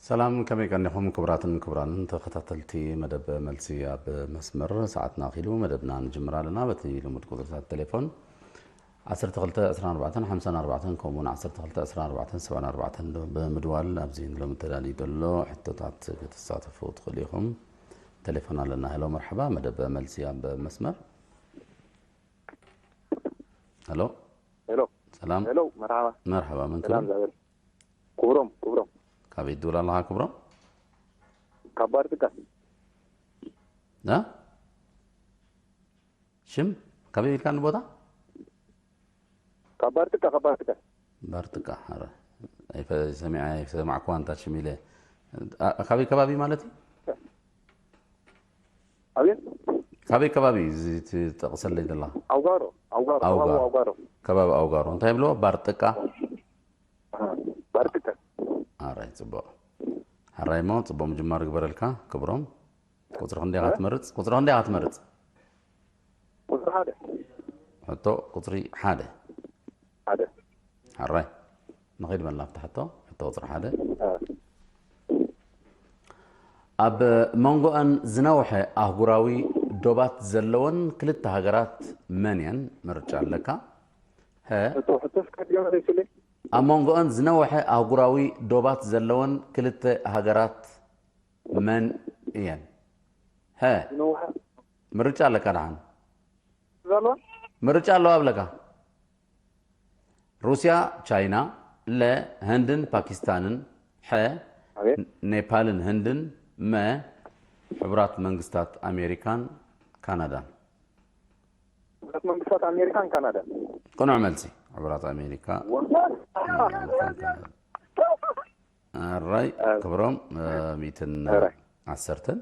ሰላም፣ ከመይ ቀኒኹም ክቡራትን ክቡራንን ተኸታተልቲ መደብ መልሲ ኣብ መስመር? ሰዓትና ኣኺሉ መደብና ንጅምር ኣለና። በቲ ልሙድ ቁጽርታት ቴሌፎን ዓሰርተ ክልተ ዕስራን ኣርባዕተን ሓምሳን ኣርባዕተን ከምኡውን ዓሰርተ ክልተ ዕስራን ኣርባዕተን ሰብዓን ኣርባዕተን ብምድዋል ኣብዚ ንሎሚ ተዳልዩ ዘሎ ሕቶታት ክትሳተፉ ትኽእሉ ኢኹም። ቴሌፎን ኣለና። ሄሎ፣ መርሓባ፣ መደብ መልሲ ኣብ መስመር። ሄሎ። ሄሎ። ሰላም። ሄሎ፣ መርሓባ። መርሓባ፣ መን ሰላም ክብሮም? ዛቤል። ክብሮም፣ ክብሮም። ካበይ ትድውል ኣለኻ ክብሮም? ካብ ባርጥቃ። እ? ሽም? ካበይ ኢልካ ንቦታ? ካብ ባርጥቃ፣ ካብ ባርጥቃ። ባርጥቃ፣ ኧረ። ኣይፈ-፣ ሰሚዐ-፣ ኣይሰማዕኩዋን እታ ሽም ኢለ። ኣ-፣ ካበይ ከባቢ ማለት እዩ? ኣቤት? ካበይ ከባቢ እዩ እዚ ትጠቕሰለይ ዘለኻ? ኣውጋሮ፣ ኣውጋሮ፣ ኣውጋ-፣ ከባቢ ኣውጋሮ። ከባቢ ኣውጋሮ። እንታይ ይብልዎ? ባርጥቃ? ኣሃ፣ ባርጥቃ። ኣራይ፣ ጽቡቕ። ሓራይ እሞ ጽቡቕ ምጅማር ይግበረልካ ክብሮም። ቁጽሪ ክንደይ ኢኻ እ? ትመርጽ? ቁጽሪ ክንደይ ኢኻ ትመርጽ? ቁጽሪ ሓደ። ሕቶ ቁጽሪ ሓደ። ሓደ። ሓራይ። ንኸይድ በልና ኣብቲ ሕቶ፣ ሕቶ ቁጽሪ ሓደ። እ። ኣብ መንጎኣን ዝነውሐ ኣህጉራዊ ዶባት ዘለወን ክልተ ሃገራት መን እየን? ምርጫ ኣለካ። ሀ፣ ሕቶ፣ ሕቶ እስከ ድገመለይ ስለ ኣብ መንጎኣን ዝነውሐ ኣህጉራዊ ዶባት ዘለወን ክልተ ሃገራት መን እየን? ሀ፣ ዝነውሐ ምርጫ ኣለካ ደሓን። ዘለዋ? ምርጫ ኣለዋ ኣብለካ። ሩስያ፣ ቻይና፣ ለ፣ ህንድን ፓኪስታንን፣ ሐ፣ ኣቤት። ኔፓልን ህንድን፣ መ፣ ሕቡራት መንግስታት ኣሜሪካን ካናዳን። ሕቡራት መንግስታት ኣሜሪካን ካናዳን። ቅኑዕ መልሲ። ሕቡራት ኣሜሪካ፣ ወ-፣ ኣሜሪካን ካናዳን። ኣራይ፣ እ፣ ክብሮም፣ እ፣ ሚእትን ኣራይ። ዓሰርተን።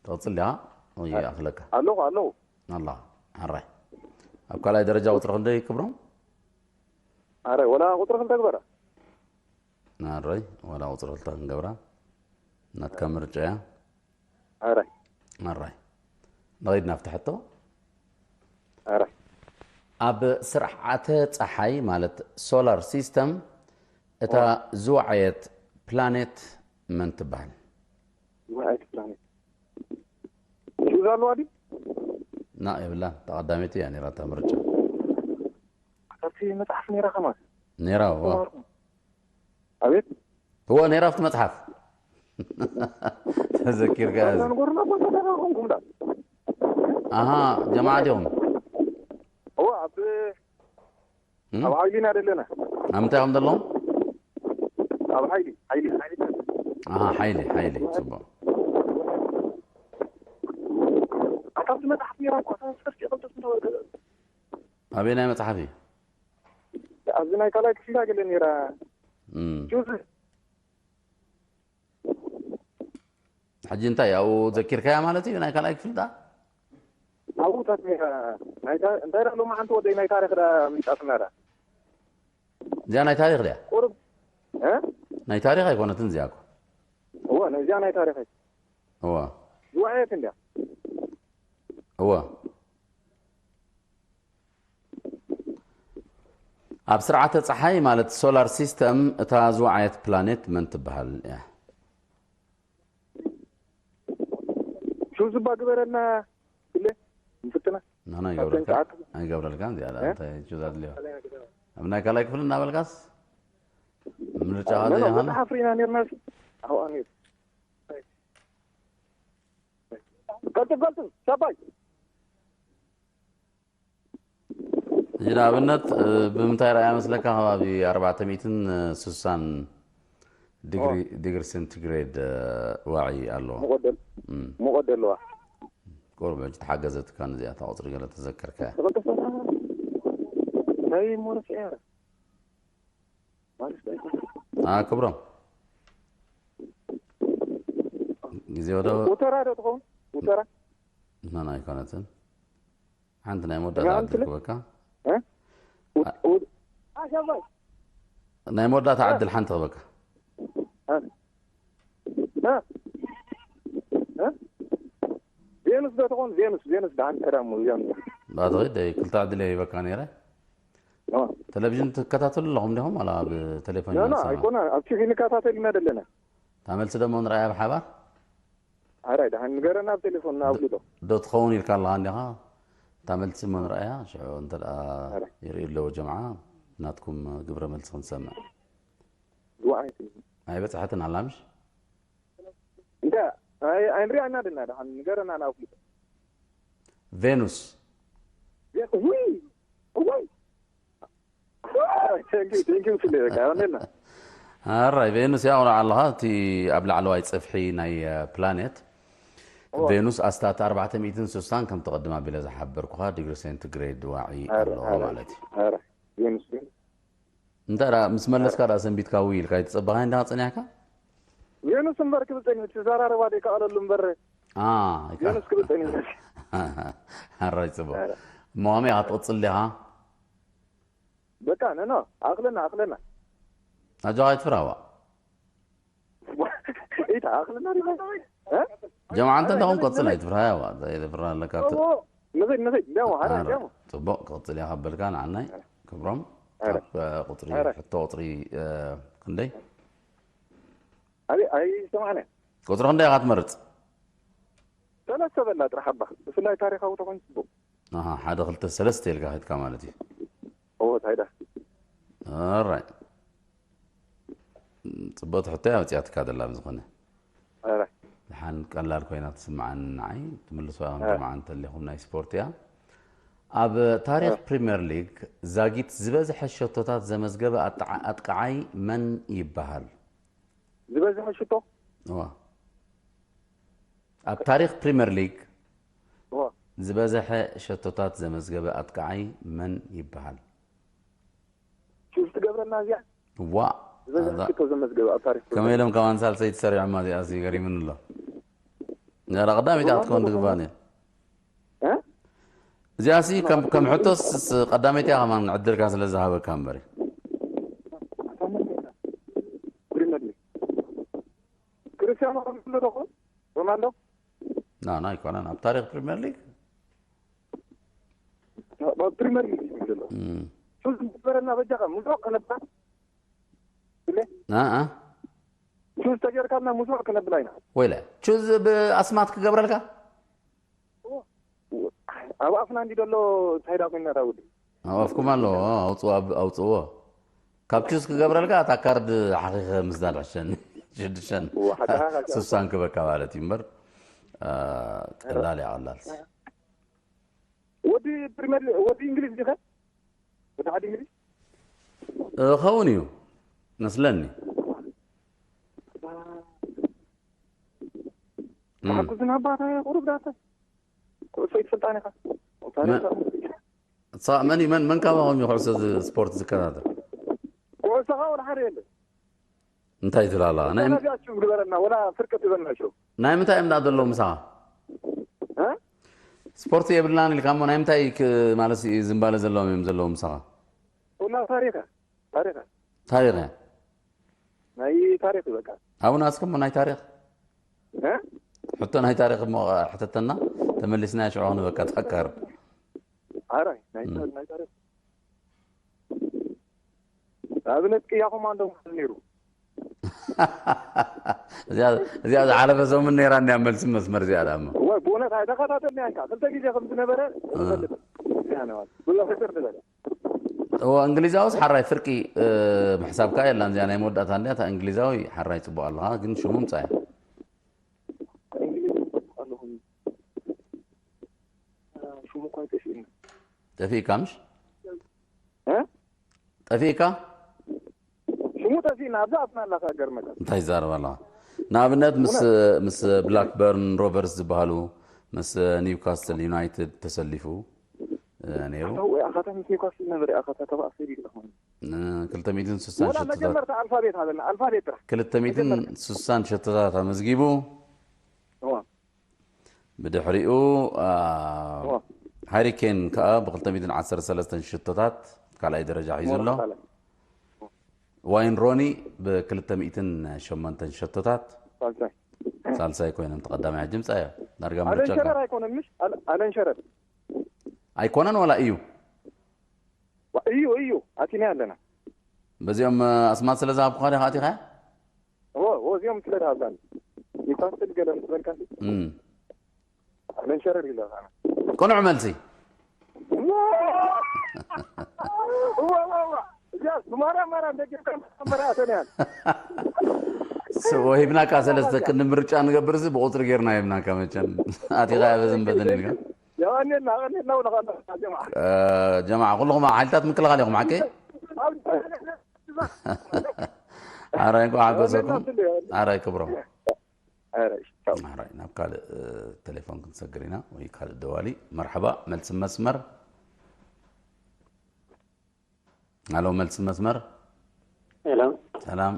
ትቕጽል ዲኻ? ወይ፣ እ፣ ይኣኽለካ? ኣለኹ፣ ኣለኹ። ኣላ፣ ኣራይ። ኣብ ካልኣይ ደረጃ ቁጽሪ ክንደይ ክብሮም? ኣራይ፣ ወላ ቁጽሪ ክልተ ግበራ። ኣራይ፣ ወላ ቁጽሪ ክልተ ክንገብራ። ናትካ ምርጫ እያ። ኣራይ። ኣራይ። ንኸይድ ናብቲ ሕቶ። ኣራይ። ኣብ ስርዓተ ጸሓይ ማለት ሶላር ሲስተም እታ ኦ። ዝወዓየት ፕላኔት መን ትበሃል? ዝወዓየት ፕላኔት። ሹዝ ኣለዋ ድዩ? ና የብላን። ተቐዳሚት እያ ነይራ እታ ምርጫ። ኣብቲ መጽሓፍ ነይራ ከማን። ነይራ፣ እዋ። ተማሃርኩ። ኣቤት። እዎ፣ ነይራ ኣብቲ መጽሓፍ። ተዘኪርካ እዛ እዚ። ንጎርና እኮ ተተራኸብኩም ዳ። ኣሃ፣ ጀማዓ ዲኹም? እዎ፣ ኣብ፣ እም? ኣብ ሓይሊ ኢና ደለና። ኣብ ምንታይ እዮም ዘለኹም? ኣብ ሓይሊ፣ ሓይሊ፣ ሓይሊ። ኣሃ፣ ሓይሊ፣ ሓይሊ፣ ጽቡቕ። ኣታ ኣብቲ መጽሓፍ ነይራ እኮ፣ ኣታ ሰርች ይቕልጥፍ እንተወደ። ኣበየናይ መጽሓፍ እዩ? ኣብዚ ናይ ካልኣይ ክፍሊ ገለ ነይራ። እም። ጁዝ። ሕጂ እንታይ ኣብኡ ዘኪርካያ ማለት እዩ? ናይ ካልኣይ ክፍሊ ዳ? ኣብኡ ታት ነይራ። ናይ ታ-፣ እንታይ ዳ ሎማዓንቲ ወደይ ናይ ታሪኽ ዳ ምጻፍና ዳ? እዚኣ ናይ ታሪኽ ድያ? ቁሩብ። እ? ናይ ታሪኽ ኣይኮነትን እዚኣ እኮ። እወ፣ ናይ እዚኣ ናይ ታሪኽ እይ። እወ። ዝወዓየት እንድያ። እወ። ኣብ ስርዓተ ጸሓይ ማለት ሶላር ሲስተም እታ ዝወዓየት ፕላኔት መን ትበሃል እያ? ሹዝ እባ ግበረልና፣ ግለ ንፍትና። ንሕና ኣይገብረልካ፣ ካብተን ሰዓት። ኣይገብረልካ እዚኣ እ? እንታይ ሹዝ ኣድልዮ? ኣብ ናይ ካልኣይ ክፍሊ እናበልካስ ምርጫኻ ኖ፣ ኖ፣ ዘይሃለ? መጽሓፍ ርኢና ነርና። ኣው ኣሚር። ቀልጥፍ፣ ቀልጥፍ፣ ሰባይ። ሕጂ ንኣብነት፣ እ፣ ብምንታይ ረኣያ መስለካ? ከባቢ ኣርባዕተ ሚእትን ስሳን ዲግሪ፣ ኦ። ዲግሪ ሴንቲግሬድ፣ እ፣ ዋዒ ኣለዎ። ሙቐት ደል-፣ እም። ሙቐት ደለዋ። ቁሩብ ሕጂ ተሓገዘትካ ነዚኣ እታ ቁጽሪ ገለ ተዘከርካያ። ተቐልጠፈ። ናይ ሞረስ እያ። ማለት ነው። አ፣ ክብሮም። ግዜ ወደ ውተራ ዶ ትኸውን? ውተራ? መን ኣይኮነትን። ሓንቲ ናይ መወዳእታ ዕድል ክበካ። እ? ውድ-፣ ውድ-፣ ናይ መወዳእታ እ? ዕድል ሓንቲ ክበካ። እ? እ? እ? ቬኑስ ዶ ትኾን? ቬኑስ፣ ቬኑስ ደሓን ቀዳሙ ቬኑስ። ባትኺ ደይ ክልተ ዕድል እየ ሂበካ ነይረ። እ። ቴሌቪዥን ትከታተሉ ኣለኹም ዲኹም? ዋላ ኣብ ቴሌፎን ኖ ኖ ይመልሰና? ኣይኮነ ኣብቲ ክንከታተል ኢና ዘለና። እታ መልሲ ደሞ ንርኣያ ብሓባር? ኣራይ ደሓን ንገረና ኣብ ቴሌፎን ኣብሊጦ። ዶ ትኸውን ኢልካ ኣለኻ እንዲኻ? እታ መልሲ እሞ ንርኣያ፣ ሽዑ እንተ ደኣ ኣረ። ይርእዩ ኣለዉ ጀምዓ፣ ናትኩም ግብረ መልሲ ክንሰምዕ። ድዋዓይ ኣይበጽሐትን ኣላ ምሽ? እንተ ኣይ ኣይንሪኣና ደና ደሓን ንገረና ናብ ኣፍሊጦ። ቬኑስ። ውይ ውይ ቴንኪው ቴንኪው ስለ በቃ ይሆነልና። ኣራይ ቬኑስ ያው ኣለኻ፣ እቲ ኣብ ላዕለዋይ ጽፍሒ ናይ ፕላኔት ቬኑስ ኣስታት ኣርባዕተ ሚእትን ስሳን ከም ትቐድም ኣቢለ ዝሓበርኩኻ ዲግሪ ሴንቲግሬድ ዋዒ ኣለዎ ማለት እዩ። ኣረ ቬኑስ ግን እንታይ ደኣ ምስ መለስካ ደኣ ሰንቢትካ ውይ ኢልካ ኣይተጸበኻይ እንዳ ጸኒሕካ? ቬኑስ እምበር ክብል ጸኒሑ እቲ ዘራረባ ደይ ከኣለሉ እምበር አ፣ ኢካ። ቬኑስ ክብል ጸኒሑ። ኣራይ ጽቡቕ። እሞ ከመይ ኢኻ ትቕጽል ዲኻ? በቃ ነኖ ኣኽለና ኣኽለና ኣጆኻ ኣይትፍራዋ። ኢታ ኣኽለና ዲኻ? እ? ጀምዓ እንተ እንዳኹም ቀጽል ኣይትፍራዋ። ዘይትፍራ ኣለካ። ኦ፣ ንኸይድ ንኸይድ እንዲያሞ ሓራ ኣረ፣ እንዲያሞ ጽቡቕ ክቕጽል እያ ከበልካ ንዓናይ ክብሮም ኣረ። ካብ እ፣ ቁጽሪ ኣረ። ሕቶ ቁጽሪ እ፣ ክንደይ ኣይ ኣይ ሰማዕነ ቁጽሪ ክንደይ ኢኻ ትመርጽ? ሰለስተ በላ ጥራሕ ኣባ ብፍላይ ታሪኻዊ ተኾይኑ ጽቡቕ። ኣሃ፣ ሓደ ክልተ ሰለስተ ኢልካ ኸድካ ማለት እዩ። ኦ ታይዳ ኦራይ፣ ጽቡቕቲ ሕቶ እያ ኣውጺኣትካ ዘላ ብዝኾነ። ኣረ ደሓን ቀላል ኮይና ትስምዓኒ ንዓይ። ትምልሶ ኢኹም ኣረ ጀማዓ እንተሊኹም ናይ ስፖርት እያ። ኣብ ታሪኽ ፕሪምየር ሊግ ዛጊት ዝበዝሐ ሸቶታት ዘመዝገበ ኣጥዓ- ኣጥቃዓይ መን ይበሃል? ዝበዝሐ ሽቶ እዋ። ኣብ ታሪኽ ፕሪምየር ሊግ ኦ ዝበዝሐ ሸቶታት ዘመዝገበ ኣጥቃዓይ መን ይበሃል? ሹዝ ትገብረና እዚኣ ዋ። ዝበዝሐ ኣዛ- ሽቶ ዘመዝገበ ኣብ ታሪክ ከመይ ኢሎም ከማን ሳልሰይቲ ሰሪዖማ እዚኣ ሲ ገሪምን ኣሎ። ያላ ቀዳሚት እያ ክትከውን ትግባን እያ። እ? እዚኣ ሲ ከም ከም ሕቶስ ስ- ቀዳመይቲ እያ ከማን ዕድልካ ስለ ዝሃበካ እምበሪ። ፕሪምየር ሊግ ክርስቲያኖ ሮናልዶ ዶ ኾን ሮናልዶ ና ና ኣይኮነን ኣብ ታሪኽ ፕሪምየር ሊግ። ኣብ ፕሪምየር ሊግ እዩ ዘሎ እም። ሹዝ ትግበረና በጃኻ ሙዞ ከነብላ ብለ ና ኣ ሹዝ ተገርካልና ሙዞ ከነብላ ኢና ወይለ ቹዝ ብኣስማት ክገብረልካ ኣብ ኣፍና እንዲ ዘሎ እንታይ ዳ ኮይና ዳ ውዲ ኣብ ኣፍኩም ኣሎ ኣውፅዎ ኣብ- ኣውፅዎ ካብ ቹዝ ክገብረልካ እታ ካርድ ሓኺኸ ምስዳድ ሕሸኒ ሽዱሽተን ወሓዳኻ ስሳን ክበካ ማለት እዩ እምበር አ፣ ቀላል እያ ቀላል ወዲ ፕሪምየር ሊግ ወዲ እንግሊዝ ዲኸ ወዲ ዓዲ እንግሊዝ እኸውን እዩ መስለኒ እም። ተሓጉዝና ኣባታ ቁሩብ ዳታ ኩዕሶ ይትፈልጣን ኢኻ መ- ሳ- መን እዩ- መን መን ካባኹም እዩ ኩዕሶ ዝ- ስፖርት ዝከታተል ኩዕሶኻ ወላ ሓደ የለ እንታይ ትላላ ናይ ናቢያችሁ ግበረና ወላ ፍርቂ ትበልና ሽው ናይ ምንታይ እዮም ዳ ዘለዉ ምሳኻ እ? ስፖርት የብልናን ኢልካ እሞ ናይ ምንታይ ክ- ማለት እዩ ዝምባለ ዘለዎም እዮም ዘለዉ ምሳኻ ወላ ታሪኸ ታሪኸ ታሪኽ እያ ናይ ታሪኽ እዩ በቃ ኣብና እስከ እሞ ናይ ታሪኽ እ? ሕቶ ናይ ታሪኽ እሞ ሕተተና ተመሊስና ሽዑ ክንበካ ተካር ኣራይ ናይ ናይ ታሪኽ ኣብነት ቅያ ኮማንዶ ማለት ነይሩ እዚኣ እዚኣ ዝሓለፈ ሰሙን ነይራ እንዲያ መልሲ መስመር እዚኣ ዳሞ ወይ ብእውነት ኣይተኸታተልናያ እንካ ክልተ ግዜ ከም ዝነበረ ይፈልጥ ኢና ነዋል ብሎ ፍቅር ትበል እዎ እንግሊዛውስ ሓራይ ፍርቂ እ፣ ምሕሳብካ የላን እዚኣ ናይ መወዳእታ እንዲያ እታ እንግሊዛዊ ሓራይ ፅቡቅ ኣለኻ ግን ሽሙ ምፃያ እንግሊዝ ኣለኹም ሽሙ እኳ ይጠፍእኒ ጠፊእካ ምሽ እ? ጠፊእካ ሽሙ ጠፊእና ኣብዛ ኣፍና ኣላ ከገርመካ እንታይ ይዛረብ ኣለኻ ንኣብነት ምስ ምስ ብላክበርን ሮቨርስ ዝበሃሉ ምስ ኒውካስትል ዩናይትድ ተሰሊፉ እ፣ ነይሩ ወይ ኣኻታ ምስ ኒውካስል ነበር ኣኻታ ተባእ ሰይድ ይለኹም ን ክልተ ሚእትን ስሳን ወላ ሸቶታት መጀመርታ ኣልፋቤት ሃበና ኣልፋቤት ጥራሕ ክልተ ሚእትን ስሳን ሸቶታት ኣመዝጊቡ እዋ ብድሕሪኡ አ፣ እዋ ሃሪኬን ከዓ ብ ክልተ ሚእትን ዓሰርተ ሰለስተን ሸቶታት ካልኣይ ደረጃ ሒዙ ኣሎ ሞራል ዋይን ሮኒ ብ ክልተ ሚእትን ሸሞንተን ሸቶታት ሳልሳይ ሳልሳይ ኮይኖም ተቐዳማይ ሕጂ ምፃ እያ ዳርጋ ኣለን ምርጫ ሸረር ኣይኮነን ምሽ ኣለ- ኣለን ሸረር ኣይኮነን ዋላ እዩ እዩ እዩ ኣቲና ኣለና። በዚኦም ኣስማት ስለ ዝሃብኩኻ ዲኻ ኣቲኻ? እዚኦም ስለ ዝሃብካኒ ይኳስል ገለ ምስ በልካ እም። መንሸረር ኢለ ቅኑዕ መልሲ። እዚኣ ማራ ማራ እንደጌርካ መራእተን እያን ወሂብናካ ሰለስተ ክንዲ ምርጫ ንገብር ዚ ብቁፅሪ ጌርና ሂብናካ መቸም ኣቲኻ በዝን በዝን ኢልካ ያዋኔና ቀኔና ውለኻ ጀማ ጀማ ኩልኹም ሓይልታት ምክልኻል ኢኹም ሓቂ ኣራይ እንኳ ሓጎሰኩም ኣራይ ክብሮም ኣራይ ናብ ካልእ ቴሌፎን ክንሰግር ኢና ወይ ካልእ ደዋሊ መርሓባ መልሲ መስመር ኣሎ መልሲ መስመር ሄሎ ሰላም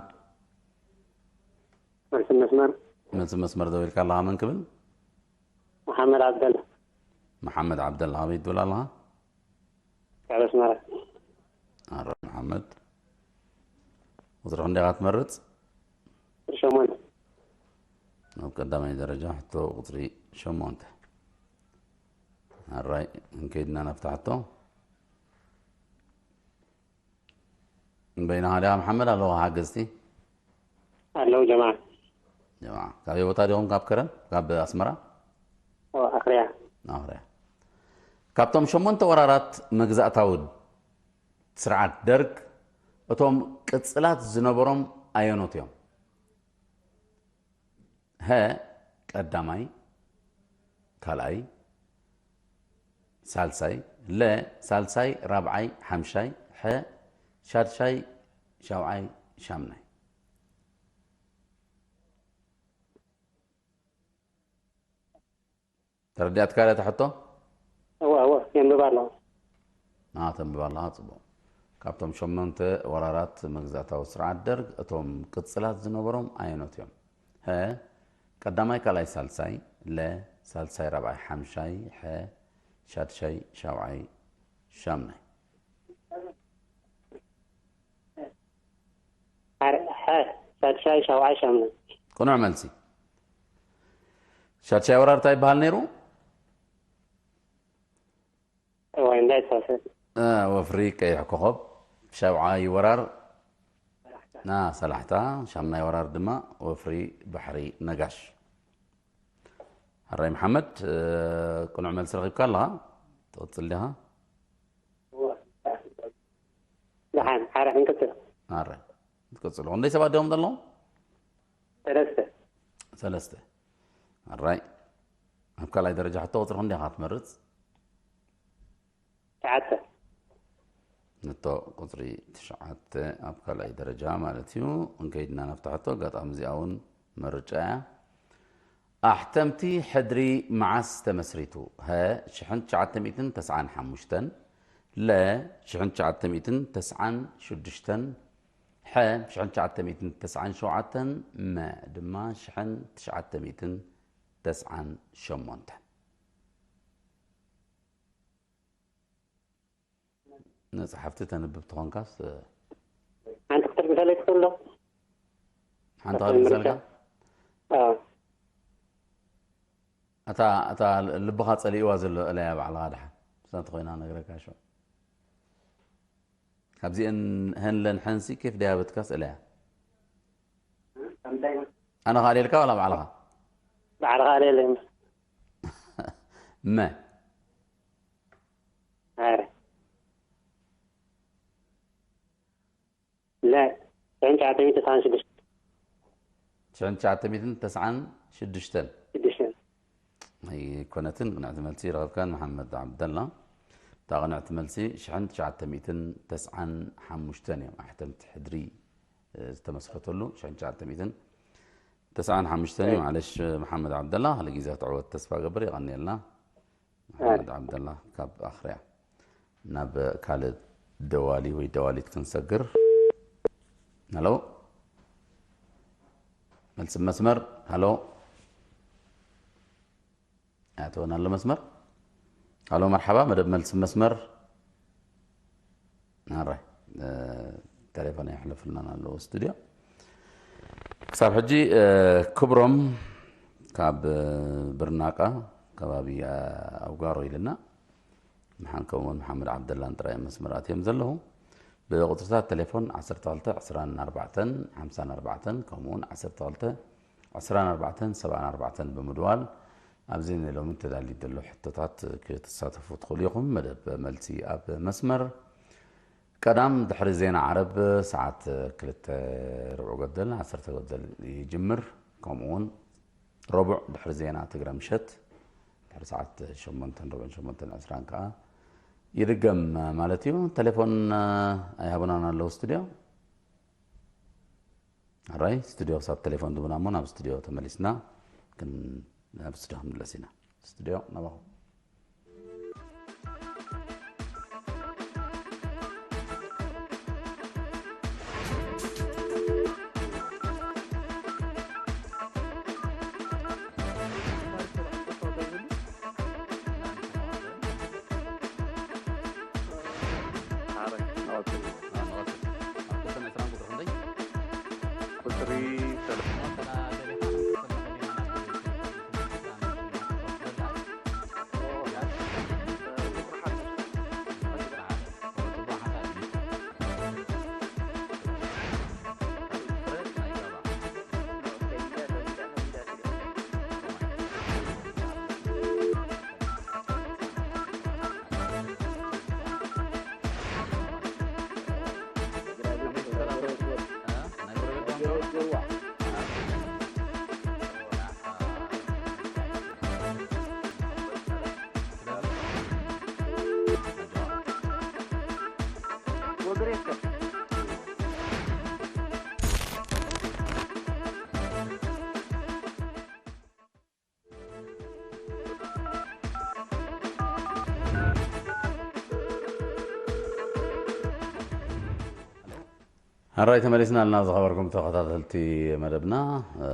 መልሲ መስመር መልሲ መስመር ደዊልካ ኣለኻ መን ክብል መሓመድ ዓብደላ መሓመድ ዓብደላ ኣበይ ትብል ኣለኻ ካብ ኣስመራ ኣረ መሓመድ ቁፅሪ ክንደይ ኢኻ ትመርፅ ሸሞንተ ኣብ ቀዳማይ ደረጃ ሕቶ ቁፅሪ ሸሞንተ ኣራይ እንከይድና ናብታ ሕቶ በይናኻ ዲኻ መሓመድ ኣለዎ ሓገዝቲ ኣለዉ ጀማ ጀማ ካበይ ቦታ ዲኹም ካብ ከረን ካብ ኣስመራ ኣኽርያ ኣኽርያ ካብቶም ሸሞንተ ወራራት መግዛእታዊ ስርዓት ደርግ እቶም ቅጽላት ዝነበሮም ኣየኖት እዮም? ሀ ቀዳማይ፣ ካልኣይ፣ ሳልሳይ፣ ለ ሳልሳይ፣ ራብዓይ፣ ሓምሻይ፣ ሐ ሻድሻይ፣ ሻውዓይ፣ ሻምናይ። ተረዲኣትካ ዶ እታ ሕቶ? እወ እወ የንብባ ኣለኹ። ኣ ተንብብ ኣለኻ ጽቡቕ። ካብቶም ሸሞንተ ወራራት መግዛእታዊ ስርዓት ደርግ እቶም ቅጽላት ዝነበሮም ኣየኖት እዮም? ሀ ቀዳማይ ካልኣይ ሳልሳይ፣ ለ ሳልሳይ ራብዓይ ሓምሻይ፣ ሐ ሻድሻይ ሻውዓይ ሻምናይ። ሐ ሻድሻይ ሻውዓይ ሻምናይ። ቅኑዕ መልሲ። ሻድሻይ ወራር እንታይ ይበሃል ነይሩ? እዋይ እንታይ ተሳሰብ። ወፍሪ ቀይሕ ኮኸብ ሻውዓይ ወራር ና ሰላሕታ ሻምናይ ወራር ድማ ወፍሪ ባሕሪ ነጋሽ። ሕራይ መሓመድ ቅኑዕ መልሲ ረኺብካ ኣለኻ ትቕጽል ዲኻ? ደሓን ሓረ ክንቅጽል። ኣረ ትቅጽሉ ክንደይ ሰባት ዲኹም ዘለኹም? ሰለስተ ሰለስተ ኣራይ ኣብ ካልኣይ ደረጃ ሕቶ ቁፅሪ ክንደይ ኢኻ ትመርፅ? ትሽዓተ ነቶ ቁፅሪ ትሽዓተ ኣብ ካልኣይ ደረጃ ማለት እዩ። እንከይድና ናብታ ሕቶ ኣጋጣሚ እዚኣ እውን ምርጫ እያ። ኣሕተምቲ ሕድሪ መዓስ ተመስሪቱ? ሀ ሽሕን ትሽዓተ ሚእትን ተስዓን ሓሙሽተን፣ ለ ሽሕን ትሽዓተ ሚእትን ተስዓን ሽዱሽተን፣ ሐ ሽሕን ትሽዓተ ሚእትን ተስዓን ሸውዓተን፣ መ ድማ ሽሕን ትሽዓተ ሚእትን ተስዓን ሸሞንተን። መፅሓፍቲ ተንብብ ተኾንካስ ሓንቲ ክትርግሰለይ ትኽእል ዶ? ሓንቲ ክርግሰልካ ኣዎ። እታ እታ ልብኻ ፀሊእዋ ዘሎ እለያ ባዕልኻ ድሓ ምሳት ኮይና ነግረካ ሸ ካብዚአን ሀንለን ሓንሲ ኬፍ ደያበትካስ እለያ ኣነ ኻልየልካ ዋላ ባዕልኻ ባዕልኻ ኣልየለይ መ ኣረ ለ ሽሕን ትሽዓተ ሚእትን ተስዓን ሽዱሽተ ሽሕን ትሽዓተ ሚእትን ተስዓን ሽዱሽተን ሽዱሽተ ኣይኮነትን ቅንዕቲ መልሲ ረኸብካን መሓመድ ዓብደላ እታ ቅንዕቲ መልሲ ሽሕን ትሽዓተ ሚእትን ተስዓን ሓሙሽተን እዮም ኣሕተምቲ ሕድሪ ዝተመስረተሉ ሽሕን ትሽዓተ ሚእትን ተስዓን ሓሙሽተን እዩ ማለሽ መሓመድ ዓብደላ ክለ ግዜ ክትዕወት ተስፋ ገብር የቐንየልና መሓመድ ዓብደላ ካብ ኣኽርያ ናብ ካልእ ደዋሊ ወይ ደዋሊት ክንሰግር ሃሎ መልሲ መስመር ሃሎ ኣተወን ኣሎ መስመር ሃሎ መርሓባ መደብ መልሲ መስመር ኣራይ ተሌፎን የሕልፍልናን ኣለዎ ስቱድዮ ክሳብ ሕጂ ክብሮም ካብ ብርናቃ ከባቢ ኣውጋሮ ኢልና ምሓን ከምኡውን መሓመድ ዓብደላን ጥራይ መስመር ኣትዮም ዘለኹ። ብቁፅርታት ቴሌፎን ዓሰርተ ክልተ ዕስራን ኣርባዕተን ሓምሳን ኣርባዕተን ከምኡውን ዓሰርተ ክልተ ዕስራን ኣርባዕተን ሰብዓን ኣርባዕተን ብምድዋል ኣብዚ ናይ ሎሚ ተዳልዩ ዘሎ ሕቶታት ክትሳተፉ ትኽእሉ ኢኹም። መደብ መልሲ ኣብ መስመር ቀዳም ድሕሪ ዜና ዓረብ ሰዓት ክልተ ርብዒ ጎደል፣ ዓሰርተ ጎደል ይጅምር። ከምኡውን ረቡዕ ድሕሪ ዜና ትግረ ምሸት ድሕሪ ሰዓት ሸሞንተን ርብዕን ሸሞንተን ዕስራን ከዓ ይድገም ማለት እዩ። ቴሌፎን ኣይሃቡናን ኣለዉ ስቱድዮ። ኣራይ ስቱድዮ ክሳብ ቴሌፎን ድቡና እሞ ናብ ስቱድዮ ተመሊስና ክን-፣ ናብ ስቱድዮ ክንምለስ ኢና። ስቱድዮ ናባኹም። ቁፅሪ ሰለስተ። ሕራይ ተመሊስና ኣለና ዝኸበርኩም ተኸታተልቲ መደብና። እ፣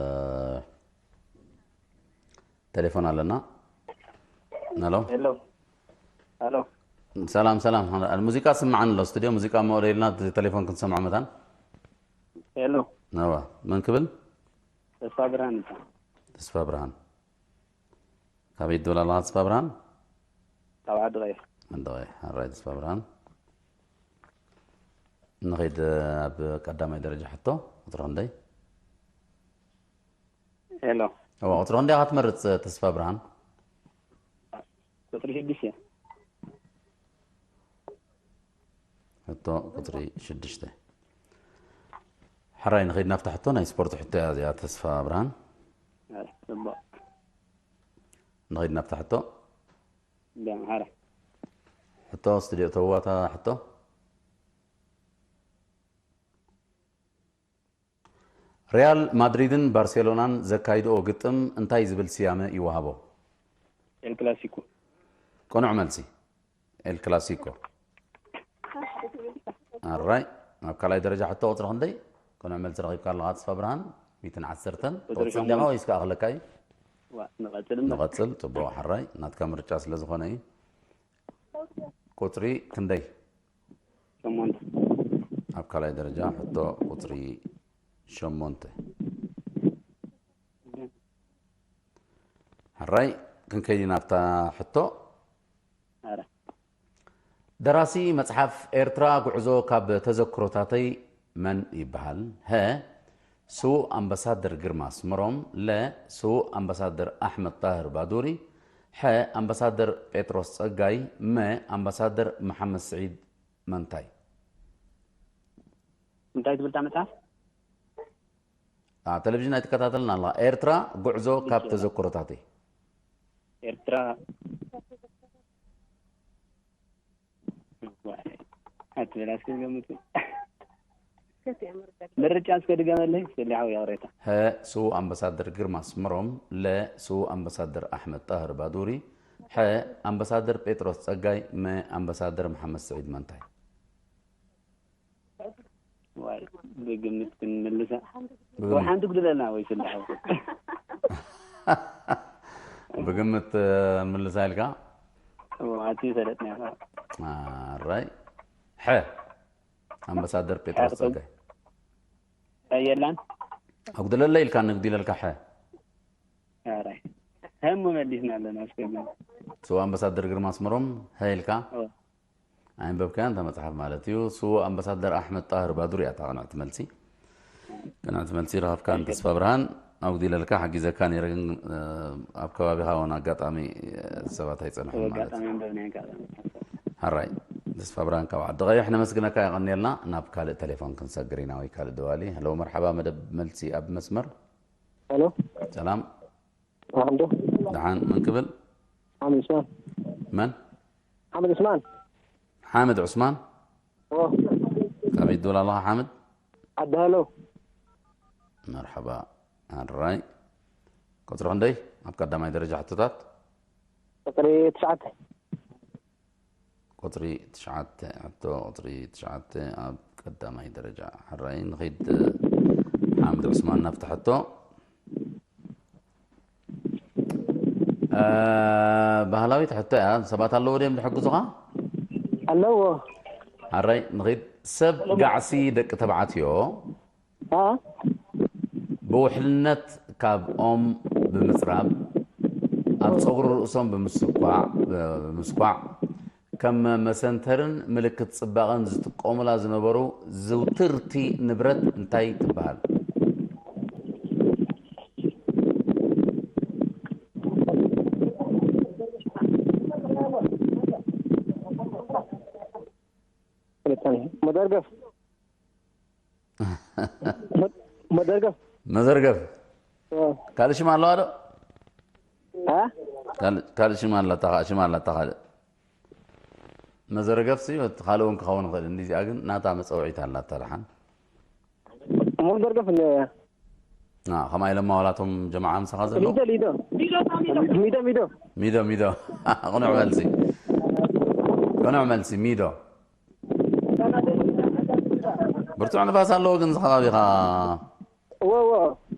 ቴሌፎን ኣለና። ሄሎ። ሄሎ። ሄሎ። ሰላም፣ ሰላም። ሙዚቃ ስምዓን ኣሎ። ስቱድዮ ሙዚቃ መወለ ኢልና ቴሌፎን ክንሰምዖ መታን። ሄሎ። ነዋ። መን ክብል? ተስፋ ብርሃን ይበሃል። ተስፋ ብርሃን። ካበይ ትብል ኣለኻ ተስፋ ብርሃን? ካብ ዓዲ ቀይሕ። ዓዲ ቀይሕ። ሕራይ ተስፋ ብርሃን። ንኸይድ ኣብ ቀዳማይ ደረጃ ሕቶ፣ ቁጽሪ ክንደይ? ሄሎ። እዋ፣ ቁጽሪ ክንደይ ኢኻ ትመርጽ ተስፋ ብርሃን? ቁጽሪ ሽዱሽተ። ሕቶ ቁጽሪ ሽዱሽተ። ሕራይ ንኸይድ ናብታ ሕቶ፣ ናይ ስፖርት ሕቶ እያ እዚኣ ተስፋ ብርሃን። ኣይ፣ ጽቡቕ። ንኸይድ ናብታ ሕቶ። ብኣምሓራ። ሕቶ ስቱድዮ ተዋታ ሕቶ። ሪያል ማድሪድን ባርሴሎናን ዘካይድኦ ግጥም እንታይ ዝብል ስያመ ይወሃቦ? ኤል ክላሲኮ። ቅኑዕ መልሲ፣ ኤል ክላሲኮ። ኣራይ፣ ኣብ ካልኣይ ደረጃ ሕቶ ቁጽሪ ክንደይ? ቅኑዕ መልሲ ረኺብካ ኣለኻ ተስፋ ብርሃን፣ ሚእትን ዓሰርተን። ቁጽሪ ትቕጽል ዲኻ ሸሞንተ። ወይስ ከኣ ክለካ እዩ? ዋ፣ ንቐጽል እምበር። ንቐጽል፣ ጽቡቕ፣ ሕራይ፣ ናትካ ምርጫ ስለ ዝኾነ እዩ። ቁጽሪ ክንደይ? ሸሞንተ። ኣብ ካልኣይ ደረጃ ሕቶ ቁጽሪ ሸሞንተ። ሕራይ፣ ክንከይድ ኢና ኣብታ ሕቶ። ኣረ። ደራሲ መጽሓፍ ኤርትራ ጉዕዞ ካብ ተዘክሮታተይ መን ይበሃል? ሀ፣ ስዉእ ኣምባሳደር ግርማ ኣስመሮም፣ ለ፣ ስዉእ ኣምባሳደር ኣሕመድ ጣህር ባዱሪ፣ ሐ፣ ኣምባሳደር ጴጥሮስ ጸጋይ፣ መ፣ ኣምባሳደር መሓመድ ስዒድ መንታይ። እንታይ ትብል እታ መጽሓፍ? ኣ፣ ቴሌቪዥን ኣይትከታተልን ኣለኻ። ኤርትራ ጉዕዞ ካብ ኤርትራ። ተዘክሮታተይ። ኤርትራ። ኣትበል፣ እስኪ ገምቱ። ምርጫ እስከ ድገመለይ፣ ስሊ ሓው ያውሬታ። ሀ፣ ስዉእ ኣምባሳደር ግርማ ኣስመሮም፣ ለ፣ ስዉእ ኣምባሳደር ኣሕመድ ጣህር ባዱሪ፣ ሐ፣ ኣምባሳደር ጴጥሮስ ጸጋይ፣ መ፣ ኣምባሳደር መሓመድ ስዒድ መንታይ። ዋይ፣ ብግምት ክንምልሳ። ብግምት። ወይ ሓንቲ ጉድለና ወይ ስሊ ሓው። ብግምት፣ እ፣ ምልሳ ኢልካ? እዎ፣ ኣቲ ፈለጥና ኢኻ። ኣራይ። ሐ። ኣምባሳደር ጴጥሮስ ሐ፣ ጸጋይ። ሐ የላን? ኣጉድለለይ ኢልካ፣ ንግዲለልካ ሐ። ኣራይ። ሀሞ መሊስና ኣለና። እስከ ስው ኣምባሳደር ግርማ ኣስመሮም ሀይልካ ኦ፣ ኣይንበብካያን እታ መጽሓፍ ማለት እዩ። ስው ኣምባሳደር ኣሕመድ ጣህር ባዱር እያ እታ ቅንዕቲ መልሲ። ቅንዕቲ መልሲ ረኸብካን ተስፋ ብርሃን። ኣጉዲለልካ ሓጊዘካ ነይረ፣ ግን ኣብ ከባቢኻ እውን ኣጋጣሚ ሰባት ኣይጸንሑን ማለት ኣጋጣሚ እዩ። ኣንበብናዮ ኣጋጣሚ። ሓራይ ተስፋ ብርሃን ካብ ዓዲ ቀይሕ ነመስግነካ፣ የቐንየልና። ናብ ካልእ ቴሌፎን ክንሰግር ኢና ወይ ካልእ ደዋሊ። ሄሎ መርሓባ፣ መደብ መልሲ ኣብ መስመር። ሄሎ ሰላም፣ ኣንዶ ደሓን፣ መን ክብል? ሓምድ ዑስማን መን? ሓምድ ዑስማን ሓምድ ዑስማን። ኦ ካበይ ትብል ኣለኻ ሓምድ? ዓዲ ሃሎ መርሓባ። ኣራይ፣ ቁጽሪ ክንደይ ኣብ ቀዳማይ ደረጃ ሕቶታት? ቁፅሪ ትሽዓተ ቁጽሪ ትሽዓተ ሕቶ፣ ቁጽሪ ትሽዓተ ኣብ ቀዳማይ ደረጃ። ሕራይ ንኺድ ሓምድ ዑስማን ናብቲ ሕቶ። እ፣ ባህላዊት ሕቶ እያ። ሰባት ኣለዎ ድዮም ዝሕግዙኻ? ኣለዎ ሕራይ ንኺድ። ሰብ ጋዕሲ ደቂ ተባዕትዮ አ ብውሕልነት ካብ ኦም ብምጽራብ ኣብ ጸጉሪ ርእሶም ብምስኳዕ ብምስኳዕ ከም መሰንተርን ምልክት ጽባቐን ዝጥቀሙላ ዝነበሩ ዝውትርቲ ንብረት እንታይ ትበሃል? መደርገፍ መደርገፍ መዘርገፍ። እ ካልእ ሽም ኣለዋ ዶ? አ ካልእ ካልእ ሽም ኣላታ፣ ሽም ኣላታ ካልእ። መዘርገፍ ሲ እቲ ካልእ እውን ክኸውን ይኽእል። እንዲዚኣ ግን ናታ መጸውዒት ኣላታ ደሓን። መደርገፍ እንደ ና ከማይ ለማ ዋላቶም ጀማዓ ምሳኻ ዘለዉ ሊዶ ሊዶ ሚዶ ሚዶ ሚዶ። ሚዶ። ቅኑዕ መልሲ፣ ቅኑዕ መልሲ ሚዶ። ብርቱዕ ንፋስ ኣለዎ ግን እዚ ከባቢኻ። እዎ እዎ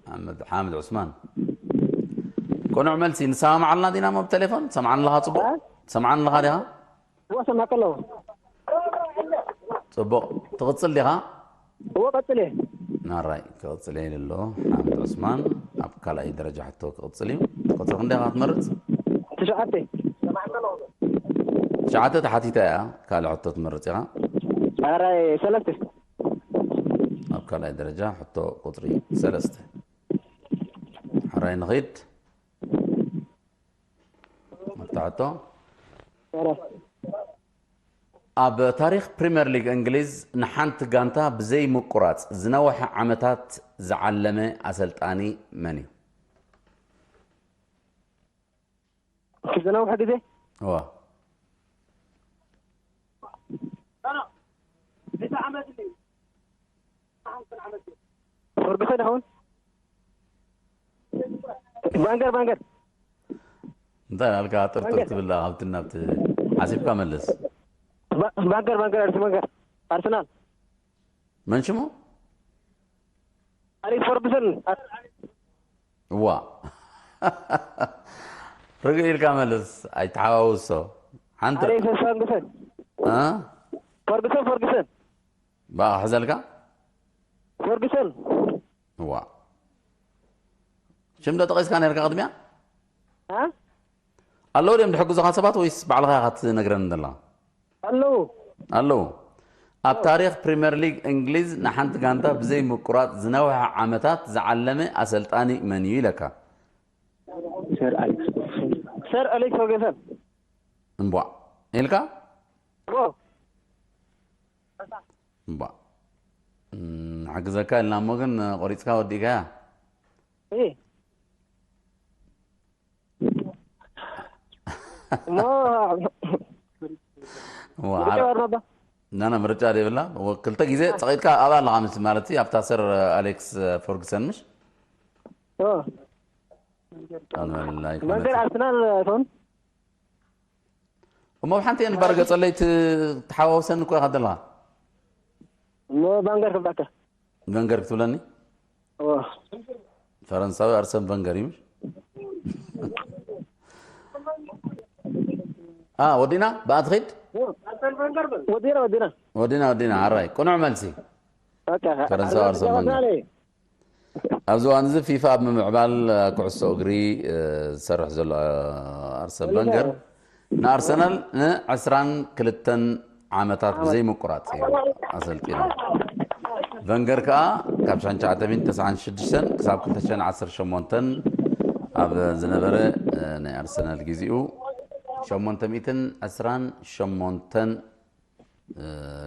ሓምድ ሓምድ ዑስማን። ቅኑዕ መልሲ። ንሰማማዓልና ዲና ሞ ብቴሌፎን ሰምዓኒ ኣለኻ? ጽቡቕ ሰምዓኒ ኣለኻ ዲኻ? እዎ ሰማዕካ ኣለዎ ጽቡቕ። ትቕጽል ዲኻ? እዎ ቀጽል እየ ናራይ ክቕጽል እየ ኢሉ ኣሎ ሓምድ ዑስማን። ኣብ ካልኣይ ደረጃ ሕቶ ክቕጽል እዩ። ቁጽሪ ክንደይ ኢኻ ትመርጽ? ትሽዓተ ትሽዓተ ተሓቲታ እያ። ካልእ ሕቶ ትመርጽ ኢኻ? ኣራይ ሰለስተ ኣብ ካልኣይ ደረጃ ሕቶ ቁጽሪ ሰለስተ። ሕራይ ንኺድ ኣብታ ሕቶ። ኣራይ ኣብ ታሪኽ ፕሪምየር ሊግ እንግሊዝ ንሓንቲ ጋንታ ብዘይ ምቁራጽ ዝነውሐ ዓመታት ዝዓለመ ኣሰልጣኒ መን እዩ? ዝነውሐ ግዜ እዋ ፈርጉሰን ይኸውን ባንገር ባንገር እንታይ ኣልካ? ጥርጥር ትብል ኣብቲ ናብቲ ሓሲብካ መልስ። ባ- ባንገር ባንገር ኣርስ ባንገር ኣርሰናል መን ሽሙ? ኣሌክስ ፈርጉሰን እዋ ርግእ ኢልካ መልስ ኣይተሓዋውሶ። ሓንቲ ኣሌክስ ፈርጉሰን እ? ፈርጉሰን ፈርጉሰን ባእ ክሕዘልካ ፈርጉሰን እዋ ሽም ዶ ጠቒስካ ነርካ ቅድሚያ? እ? ኣለዉ ድዮም ዝሕግዙኻ ሰባት ወይስ ባዕልኻ ኢኻ ትነግረኒ ዘለኻ? ኣለዉ ኣለዉ። ኣብ ታሪኽ ፕሪምየር ሊግ እንግሊዝ ንሓንቲ ጋንታ ብዘይ ምቁራጽ ዝነውሐ ዓመታት ዝዓለመ ኣሰልጣኒ መን እዩ ኢለካ? ሰር ኣሌክስ ፈርጉሰን እምቧዕ ኢልካ? ኦ እምቧዕ እም፣ ንሓግዘካ ኢልና እሞ ግን ቆሪጽካ ወዲእካያ። እ እሞ እዋ፣ ምርጫ ወርናባ ናና ምርጫ ደብላ። ክልተ ግዜ ጸቒጥካ ኣብኣ ኣለኻ ምስ ማለት ኣብታ ሰር ኣሌክስ ፈርጉሰን ምሽ ኦ ኣይኮነትን። መንገድ ኣርሰናል ትኾን እሞ ብሓንቲ እየን ባር ገጸለይ ትሓዋውሰኒ እኮ ኢኻ ዘለኻ። እሞ ባንገር ክብላካ መንገር ክትብለኒ? ኦ ፈረንሳዊ ኣርሰን ቨንገር እዩ። አ ወዲና ብኣትኺድ ወዲና ወዲና ወዲና ወዲና ኣራይ ቅኑዕ መልሲ። በቃ ፈረንሳዊ ኣርሰን ቨንገር። ኣብዚ እዋን እዚ ፊፋ ኣብ ምምዕባል ኩዕሶ እግሪ ዝሰርሕ ዘሎ ኣርሰን ቨንገር ንኣርሰናል ንዕስራን ክልተን ዓመታት ብዘይ ምቁራፅ እዩ ኣሰልጢኑ። ቨንገር ከዓ ካብ ሽሕን ትሽዓተ ሚእትን ተስዓን ሽዱሽተን ክሳብ ክልተ ሽሕን ዓሰርተ ሸሞንተን ኣብ ዝነበረ ናይ ኣርሰናል ጊዜኡ ሸሞንተ ሚእትን ዕስራን ሸሞንተን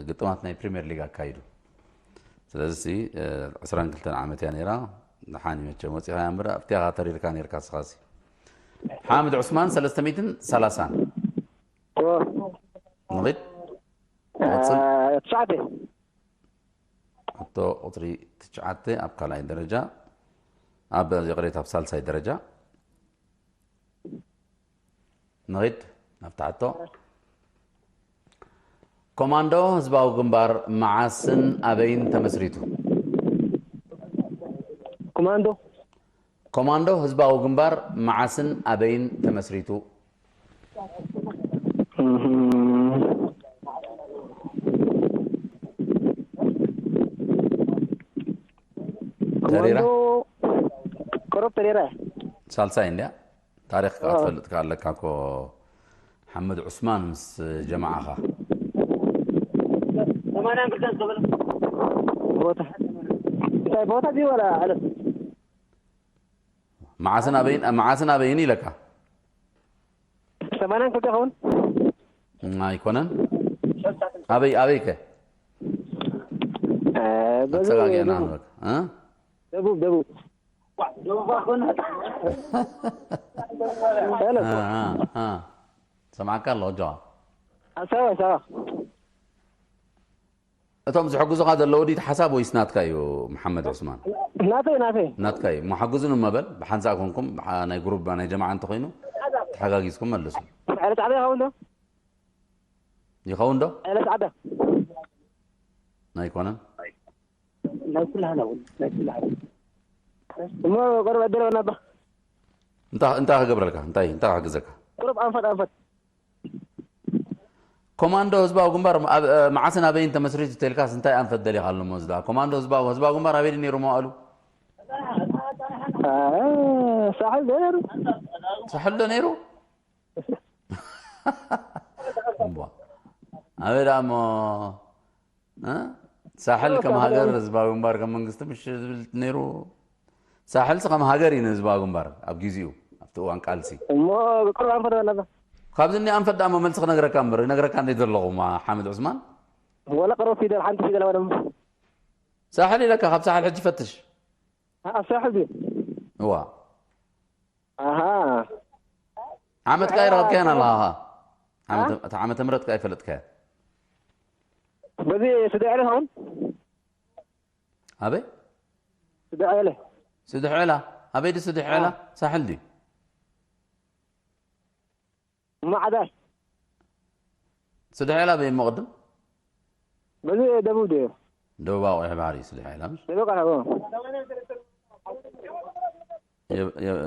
ግጥማት ናይ ፕሪምየር ሊግ ኣካይዱ። ስለዚ እስቲ ዕስራን ክልተን ዓመት እያ ነይራ። ደሓን እዩ መቸም ወፂኻ እያ እምበር ኣብቲኻ ተሪርካ ነይርካ እስኻ። እዚ ሓምድ ዑስማን ሰለስተ ሚእትን ሰላሳን ንኺድ ወፅል ትሽዓተ ሕቶ ቁፅሪ ትሽዓተ ኣብ ካልኣይ ደረጃ ኣብ ይቕሬታ ኣብ ሳልሳይ ደረጃ ንኺድ ናብቲ ሕቶ። ኮማንዶ ህዝባዊ ግንባር መዓስን ኣበይን ተመስሪቱ? ኮማንዶ ኮማንዶ ህዝባዊ ግንባር መዓስን ኣበይን ተመስሪቱ? ተሪራ? ኮማንዶ ቅሩብ ተሪራ። ሳልሳይ እንድያ። ታሪኽ ከዓ ትፈልጥ ከዓ ኣለካ እኮ ሓመድ ዑስማን ምስ ጀማዓኻ። ቦታ እንታይ ቦታ ድዩ ወላ ዕለት መዓስን ኣበይን መዓስን ኣበይን ኢለካ። ሰማንያን ክልተ ይኸውን። ኣይኮነን። ኣበይ ኣበይ ከ በዚ ኣፀጋጊዕና ንበል እ? ደቡብ ደቡብ እ፣ እ፣ እ። ሰማዕካ ኣለኹ ጆዋ። ኣሳዋ ኣሳዋ እቶም ዝሕግዙኻ ዘለዉ ድዩ ሓሳብ ወይስ ናትካ እዩ መሓመድ ዑስማን? ናተይ ናተይ ናትካ እዩ። እሞ ሓግዙን እሞ በል ብሓንሳእ ኮንኩም ብሓ- ናይ ግሩብ ናይ ጀማዓ እንተኾይኑ ተሓጋጊዝኩም መልሱ። ዕለት ዓደ ይኸውን ዶ ይኸውን ዶ? ዕለት ዓደ ኣይኮነን። ናይ ኩላህና እውን ናይ ኩላህና እሞ ቅሩብ ዕድል ወናባ እንታይ እንታይ ክገብረልካ? እንታይ እንታይ ክሕግዘካ? ቅሩብ ኣንፈት ኣንፈት ኮማንዶ ህዝባዊ ግንባር ኣብ መዓስን ኣበይን ተመስሪቱ ተልካስ እንታይ ኣንፈት ደሊኻ ኣሎ? እሞ ዝዳ ኮማንዶ ህዝባዊ ህዝባዊ ግንባር ኣበይ ነይሩ መዋእሉ? ሳሕል ዶ ነይሩ ሳሕል ዶ ነይሩ? እምቧ ኣበይ ደኣ እሞ እ? ሳሕል ከም ሃገር ህዝባዊ ግንባር ከም መንግስቲ ምሽ ዝብል ነይሩ። ሳሕልሲ ከም ሃገር እዩ ንህዝባዊ ግንባር ኣብ ጊዜኡ ኣብቲ እዋን ቃልሲ እሞ ቅሩብ ኣንፈት ወናባ ካብዚ እኒ ኣንፈት ደኣ እሞ መልሲ ክነግረካ እምበር ክነግረካ እንደ ዘለኹ እማ ሓመድ ዑስማን ወላ ቅሩብ ፊደል ሓንቲ ፊደል ወደም ሳሕል ኢለካ ካብ ሳሕል ሕጂ ፈትሽ ኣብ ሳሕል ድዩ እዋ ኣሃ ዓመት ካ ይረኸብካያን ኣለኻ እቲ ዓመተ ምረት ካ ይፈለጥካያ በዚ ስደ ዕለት እውን ኣበይ ስደ ዕለ ስድሕ ዕላ ኣበይ ዲ ስድሕ ዕላ ሳሕል ድዩ ማዕዳ ስድሕ ዕላ ኣበይ እሞ ቅድም በዚ ደቡብ ድዩ ደቡብ ኣቑሑ ባሕሪ እዩ ስድሕ ዕላ ምሽ ደቡብ ቀረቡ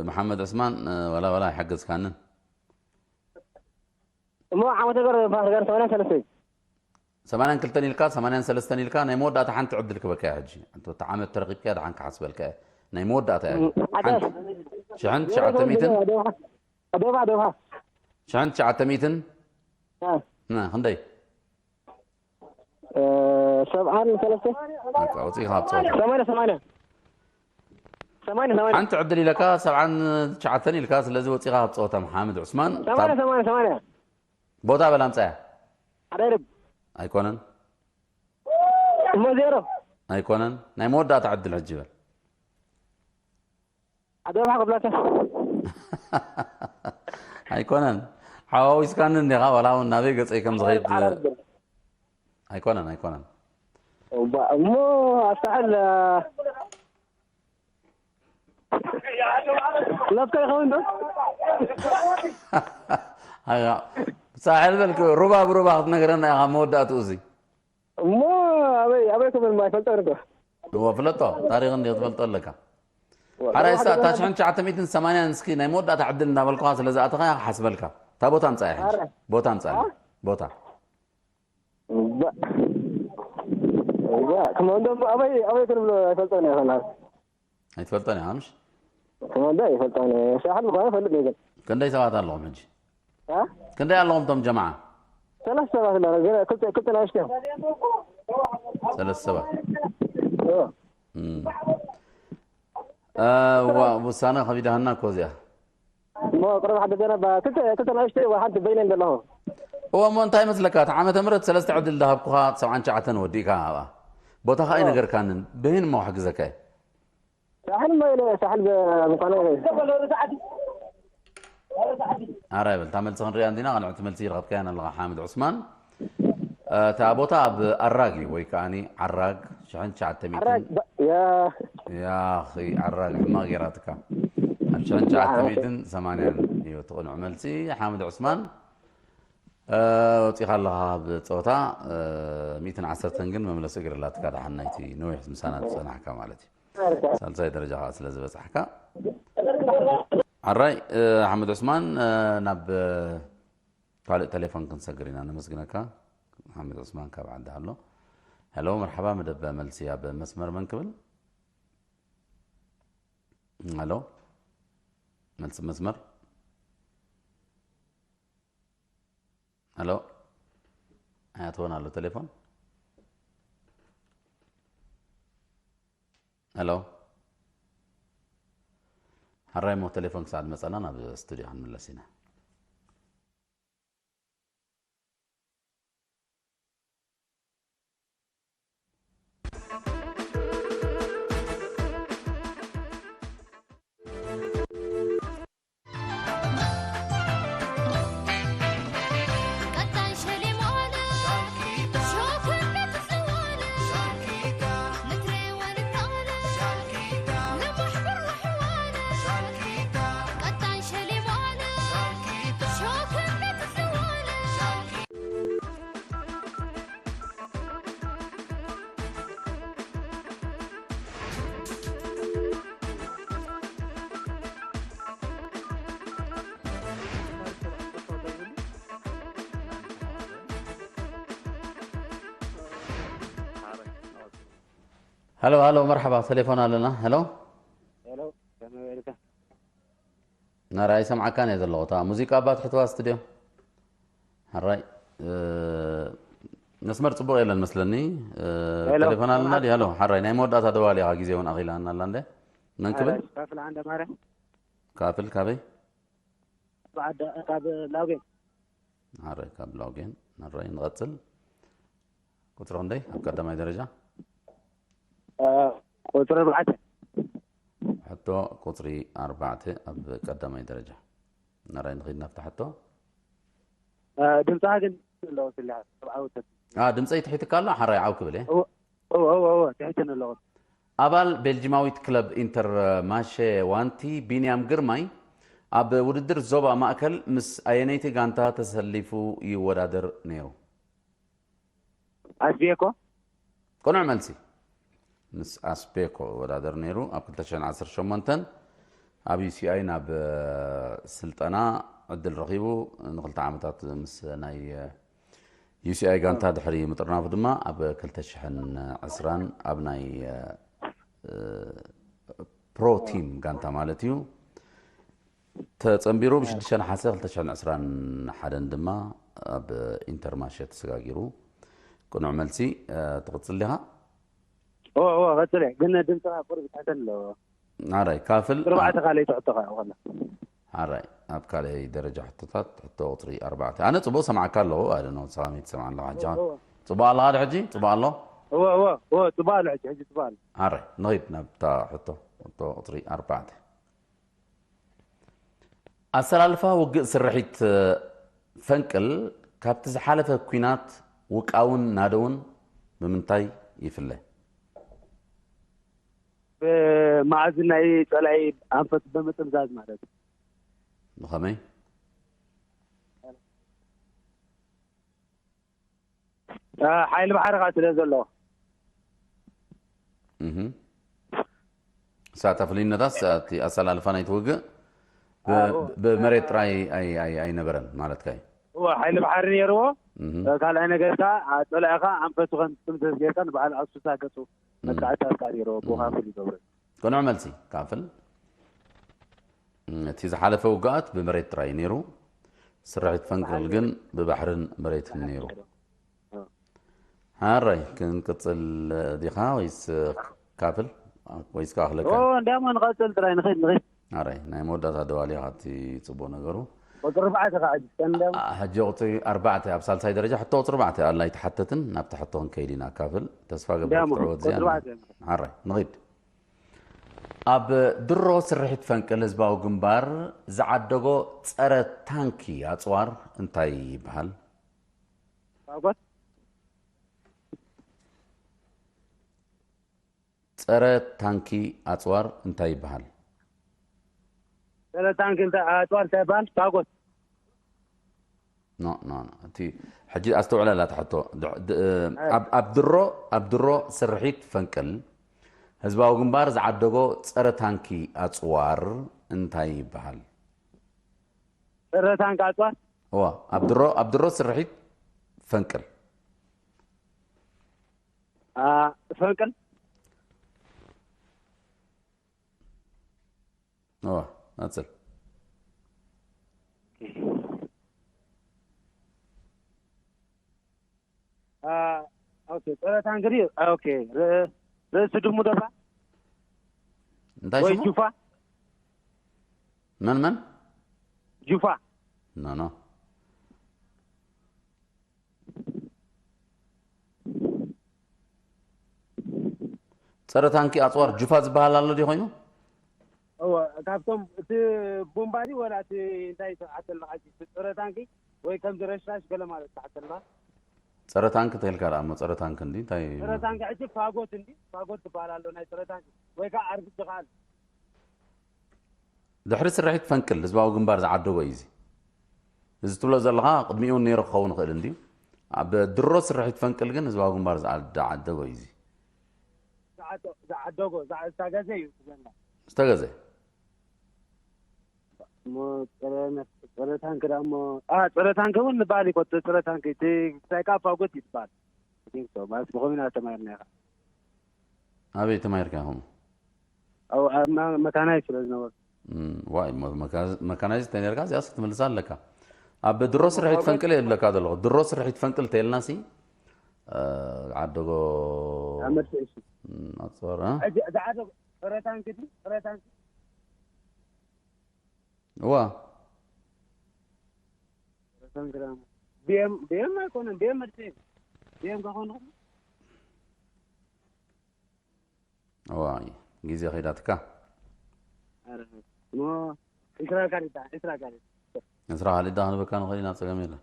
መሓመድ ዑስማን ወላ ወላ ኣይሓገዝካንን እሞ ዓመተ ገር ባህርጋር ሰማንያን ሰለስተ ሰማንያን ክልተን ኢልካ ሰማንያን ሰለስተን ኢልካ ናይ መወዳእታ ሓንቲ ዕድል ክበካ እያ ሕጂ እቲ ዓመት ተረኪብካ ደሓን ክሓስበልካ እየ ናይ መወዳእታ እያ ሓንቲ ሽሕን ትሽዓተ ሚእትን ደብሃ ደብሃ ሽሕን ትሽዓተ ሚእትን ና ክንደይ ሰብዓን ሰለስተ በቃ ወፂእኻ ኣብ ፀወታ ሰማንያ ሰማንያ ሰማንያ ሰማንያ ሓንቲ ዕድል ኢለካ ሰብዓን ትሽዓተን ኢልካ ስለዚ ወፂኻ ኣብ ፀወታ መሓመድ ዑስማን ሰማንያ ሰማንያ ሰማንያ ቦታ በል ኣምፃያ ሓደ ነጥብ ኣይኮነን እሞ ዜሮ ኣይኮነን ናይ መወዳእታ ዕድል ሕጂ በል ኣደባሓ ክብላካ ኣይኮነን ሓዋዊስካኒ እንዲኻ ዋላ እውን ናበይ ገፀይ ከም ዝኸይድ ኣይኮነን ኣይኮነን እሞ ኣስተሕል ናትካ ይኸውን ዶ ሳሕል በል ሩባ ብሩባ ክትነግረና ኢኻ መወዳእትኡ እዚ እሞ ኣበይ ኣበይ ክብል ማ ይፈልጦ ንጎ እዎ ፍለጦ ታሪኽ እንዲ ክትፈልጦ ኣለካ ሓራይ ሳ እታ ሽሕን ትሽዓተ ሚእትን ሰማንያን እስኪ ናይ መወዳእታ ዕድል እንዳበልኩኻ ስለ ዝኣተኻ ክሓስበልካ እታ ቦታ ምፃእ ሕጂ ቦታ ምፃእ ቦታ ከመንዶ ኣበይ ኣበይ ክንብሎ ኣይፈልጦ ና ይኸናል ኣይትፈልጦን ኢኻ ምሽ? እንዳ ይፈልጣን። ሳሕል ምዃኑ ይፈልጥ ነበር። ክንደይ ሰባት ኣለኹም ሕጂ? እ? ክንደይ ኣለኹም እቶም ጀማዓ? ሰለስተ ሰባት ኣለና። ገና ክልተ፣ ክልተ ናእሽቱ እዮም። ሰለስተ ሰባት። እዎ። እም። እ፣ ዋ-፣ ውሳነ ከቢዳህና እኮ እዚኣ። እሞ ቅርብ ሓደ ገና ባ-፣ ክልተ፣ ክልተ ናእሽቱ እዋ ሓንቲ በይነን ዘለኹ። እዎ፣ እሞ እንታይ መስለካ? እቲ ዓመተ ምህረት ሰለስተ ዕድል ዝሃብኩኻ ሰብዓን ትሽዓተን ወዲእካ ኣብኣ። ቦታ ኸኣ እዎ። ኣይነገርካንን። ብህን እሞ ክሕግዘካ እየ። ሳሕል እሞ ኢለ፣ ሳሕል በ-፣ ምዃኑ ኢለ። ኣረ በል፣ እታ መልሲ ክንሪኣ እንዲና፣ ቅንዕቲ መልሲ ይረኸብካያን ኣለኻ ሓምድ ዑስማን። እ፣ እታ ቦታ ኣብ ኣራግ እዩ፣ ወይ ከኣኒ ዓራግ፣ ሽሕን ትሽዓተ ሚእትን። ዓራግ፣ ባ-፣ ያ። ያኺ፣ ዓራግ ሕማቕ ጌራትካ። ኣብ ሽሕን ትሽዓተ ሚእትን ሰማንያን እዩ እቲ ቅኑዕ መልሲ። ሓምድ ዑስማን፣ እ፣ ወጺኻ ኣለኻ ኣብ ጸወታ፣ እ፣ ሚእትን ዓሰርተን ግን መምለሲ እግሪ ኣላትካ፣ ደሓን ናይቲ ነዊሕ ምሳና ዝጸናሕካ ማለት እዩ። ሳልሳይ ደረጃ ኸዓ ስለ ዝበጻሕካ። ሓራይ፣ እ፣ ሓምድ ዑስማን፣ እ፣ ናብ፣ እ፣ ካልእ ቴሌፎን ክንሰግር ኢና። ነመስግነካ። ሓምድ ዑስማን ካብ ዓዲ ሃሎ። ሄሎ፣ መርሓባ፣ መደብ መልሲ ኣብ መስመር መን ክብል? ሄሎ፣ መልሲ መስመር። ሄሎ፣ ኣያትወን ኣሎ ቴሌፎን። ሄሎ፣ ሓራይ እሞ ቴሌፎን ክሳዕ ዝመጸና ናብ ስቱድዮ ክንምለስ ኢና። ሄሎ፣ ሄሎ፣ መርሓባ፣ ቴሌፎን ኣለና። ሄሎ። ሄሎ፣ ከመይ ውዒልካ? ናራ ኣይሰምዓካን እየ ዘለኹ። እታ ሙዚቃ እባ ትሕትዋ ስቱድዮ። ሕራይ፣ እ፣ መስመር ጽቡቕ የለን መስለኒ። እ፣ ሄሎ፣ ቴሌፎን ኣለና ድዩ? ሄሎ፣ ሕራይ፣ ናይ መወዳእታ ደዋሊ ኢኻ፣ ግዜ እውን ኣኺላና ኣላ እንደ። መን ክብል? ሕራይ፣ ካፍል ዓንደ ማርያም። ካፍል ካበይ? ካብ ዓደ-፣ ካብ ላውጌን። ሕራይ፣ ካብ ላውጌን። ሕራይ፣ ንቐጽል። ቁጽሪ ክንደይ ኣብ ቀዳማይ ደረጃ? እ፣ ቁጽሪ ኣርባዕተ። ሕቶ ቁጽሪ ኣርባዕተ ኣብ ቀዳማይ ደረጃ። ናራይ ንኺድ ናብታ ሕቶ። እ፣ ድምፅኻ ግን ኣለዎ ስለ ሰብኣዊ ሰብ። አ፣ ድምፀይ ትሒትካ ኣሎ፣ ሓራይ ዓው ክብል እየ። እዎ፣ እዎ፣ እዎ፣ እዎ፣ ትሒትን ኣለዎ። ኣባል ቤልጂማዊት ክለብ ኢንተር ማሼ ዋንቲ ቢንያም ግርማይ ኣብ ውድድር ዞባ ማእከል ምስ ኣየነይቲ ጋንታ ተሰሊፉ ይወዳደር ነይሩ? ኣስቤኮ። ቅኑዕ መልሲ። ምስ ኣስቤኮ ይወዳደር ነይሩ። ኣብ ክልተ ሽሕን ዓሰርተ ሸሞንተን ኣብ ዩ ሲ ኣይ ናብ፣ እ፣ ስልጠና ዕድል ረኺቡ ንክልተ ዓመታት ምስ ናይ፣ እ፣ ዩ ሲ ኣይ ጋንታ ድሕሪ ምጥርናፉ ድማ ኣብ ክልተ ሽሕን ዕስራን ኣብ ናይ፣ እ፣ እ፣ ፕሮ ቲም ጋንታ ማለት እዩ። ተጸንቢሩ ብ ሽዱሽተ ነሓሰ ክልተ ሽሕን ዕስራን ሓደን ድማ ኣብ ኢንተርማሸ ተሰጋጊሩ። ቅኑዕ መልሲ፣ እ፣ ትቕጽል ዲኻ? እወ፣ እወ፣ ቀጽለ። ግን ድምፅኻ ቁሩብ ይትሕተን ኣለዎ። ሓራይ፣ ካፍል፣ ቁሩብ ኣ-፣ ኣተ ካልኣይቲ ሕቶ ኸዓ ይኾና። ሓራይ፣ ኣብ ካልኣይ ደረጃ ሕቶታት፣ ሕቶ ቁጽሪ ኣርባዕተ። ኣነ ጽቡቕ ሰምዓካ ኣለኹ፣ I don't know፣ ሰላም ይትሰምዓ ኣለኻ ሕጂ። እወ፣ እወ። ጽቡቕ ኣለኻ ድሕጂ? ጽቡቕ ኣሎ? እወ፣ እወ፣ እወ፣ ጽቡቕ ኣሎ ሕጂ፣ ሕጂ ጽቡቕ ኣሎ። ሓራይ፣ ንኺድ ናብታ ሕቶ፣ ሕቶ ቁጽሪ ኣርባዕተ። ኣሰላልፋ ውግእ ስርሒት ፈንቅል ካብቲ ዝሓለፈ ኲናት ውቃውን ናደውን ብምንታይ ይፍለ? ብመኣዝን ናይ ጸላኢ ኣንፈት ብምጥምዛዝ ማለት እዩ። ብኸመይ? እ፣ ሓይሊ ባሕሪ ኸዓ ስለ ዘሎ። እህ። እሳ እታ ፍልይነታስ፣ እቲ ኣሰላልፋ ናይቲ ውግእ ብ-፣ ኣዎ። ብመሬት ጥራይ ኣይ-፣ ኣይ-፣ ኣይነበረን ማለትካ እዩ? እወ፣ ሓይሊ ባሕሪ ነይርዎ። እህ። እ፣ ካልኣይ ነገር ከኣ፣ ኣ፣ ጸላኢ ኸዓ ኣንፈቱ ከም ጥምዘዝ ጌርካ ንበዓል ኣሱሳ ገጹ እህ። መጥቃዕትታት ከኣ ነይርዎ፣ እህ። ብኸፍል ይገብሮ። ቅኑዕ መልሲ ካፍል። እቲ ዝሓለፈ ውግኣት ብመሬት ጥራይ ነይሩ። ስርሒት ፈንቅል ግን ብባሕርን መሬትን ነይሩ። ሓራይ ክንቅጽል ዲኻ ወይስ ካፍል ወይስ ክኣኽለካ? እንዳሞ ንቐጽል ጥራይ ንኸይድ ንኸይድ። ሓራይ ናይ መወዳእታ ደዋል ኢኻ እቲ ጽቡቕ ነገሩ። ቁጽሪ ኣርባዕተ ከዓ ሕጂ እንዳሞ ሕጂ ቁጽሪ ኣርባዕተ ኣብ ሳልሳይ ደረጃ ሕቶ ቁጽሪ ኣርባዕተ ኣላ ኣይተሓተትን። ናብቲ ሕቶ ክንከይድ ኢና። ካፍል ተስፋ ገብር እንዳሞ ክትዕወት ቁጽሪ እዚኣ። ኣርባዕተ። ሓራይ ንኸይድ። ኣብ ድሮ ስርሒት ፈንቅል ህዝባዊ ግንባር ዝዓደጎ ጸረ ታንኪ ኣጽዋር እንታይ ይበሃል? ፋጎት ጸረ ታንኪ ኣጽዋር እንታይ ይበሃል? ጸረ ታንኪ እንታይ ኣጽዋር እንታይ ይበሃል? ፋጎት ኖ ኖ ኖ። እቲ ሕጂ ኣስተውዕለላ ትሕቶ። ድ- ድ- ኣብ ኣብ ድሮ ኣብ ድሮ ስርሒት ፈንቅል ህዝባዊ ግንባር ዝዓደጎ ጸረ ታንኪ ኣጽዋር እንታይ ይበሃል? ጸረ ታንኪ ኣጽዋር እዋ ኣብ ድሮ ኣብ ድሮ ስርሒት ፈንቅል አ፣ ፈንቅል እዋ ቀጽል። አ፣ ኦኬ ጸረ ታንኪ ድዩ? ኦኬ ር- ርእሲ ድሙ ደባ እንታይ ወይ ሽሙ? ጁፋ መን መን? ጁፋ ኖ ኖ። ጸረ ታንኪ ኣጽዋር ጁፋ ዝበሃል ኣሎ ድዩ ኮይኑ? እወ ካብቶም እቲ ቡምባ ድዩ ወላ እቲ እንታይ ትብዓት ኣለኻ ሕጂ? እቲ ጸረ ታንኪ ወይ ከምዚ ረሽራሽ ገለ ማለት ትብዓት ኣለኻ? ጸረ ታንክ ተልካ ደኣ እሞ ጸረ ታንክ እንዲ እንታይ? ጸረ ታንኪ ሕጂ ፋጎት እንዲ ፋጎት ትበሃል ኣሎ ናይ ጸረ ታንኪ ወይ ከዓ ኣርቢጂ ከዓ ኣሎ። ድሕሪ ስርሒት ፈንቅል ህዝባዊ ግንባር ዝዓደጎ እዩ እዚ። እዚ ትብሎ ዘለኻ ቅድሚኡ እውን ነይሩ ክኸውን ይኽእል እንድዩ። ኣብ ድሮ ስርሒት ፈንቅል ግን ህዝባዊ ግንባር ዝዓ- ዝዓደጎ እዩ እዚ። ዝዓዶ- ዝዓደጎ ዝዓ- ዝተገዘ እዩ ዝብለና። ዝተገዘ እሞ ጸረ ነፍ- ጸረ ታንክ ደኣ እሞ አ፣ ጸረ ታንክ እውን ንበሃል ይኮ ጸረ ታንክ እቲ እንታይ ከዓ ፋጎት እዩ ዝበሃል። I think so ማለት ብኸመይ ኢና ተማሂርና ኢኻ? ኣበይ ተማሂርካ ኢኹም? ኣብ ኣብ ማ- መካናይ ስለ ዝነበሩ እም፣ ዋይ ሞ- መካ- መካናይዝ ተነርካ እዚኣስ ክትምልሳ ኣለካ። ኣብ ድሮ ስርሒት ፈንቅል የለካ ዘለኹ ድሮ ስርሒት ፈንቅል ተየልና ሲ እ፣ ዓደጎ ኣብ መልሲ እሺ እም፣ ኣጽዋር እ? ሕጂ ዝዓደጎ ጸረ ታንክ ድዩ ጸረ ታንክ እዋ ጸረ ታንክ ደኣ እሞ ቢኤም ቢኤም ኣይኮነን ቢኤም መድፍዒ ቢኤም ከኾኑ እዋ ግዜ ከይዳትካ ኧረ እሞ ዒስራ ካሊዳ ዒስራ ካሊዳ ንስራ ካልእ ዳ ክንበካ ንኽእል ኢና ጸገም የለን።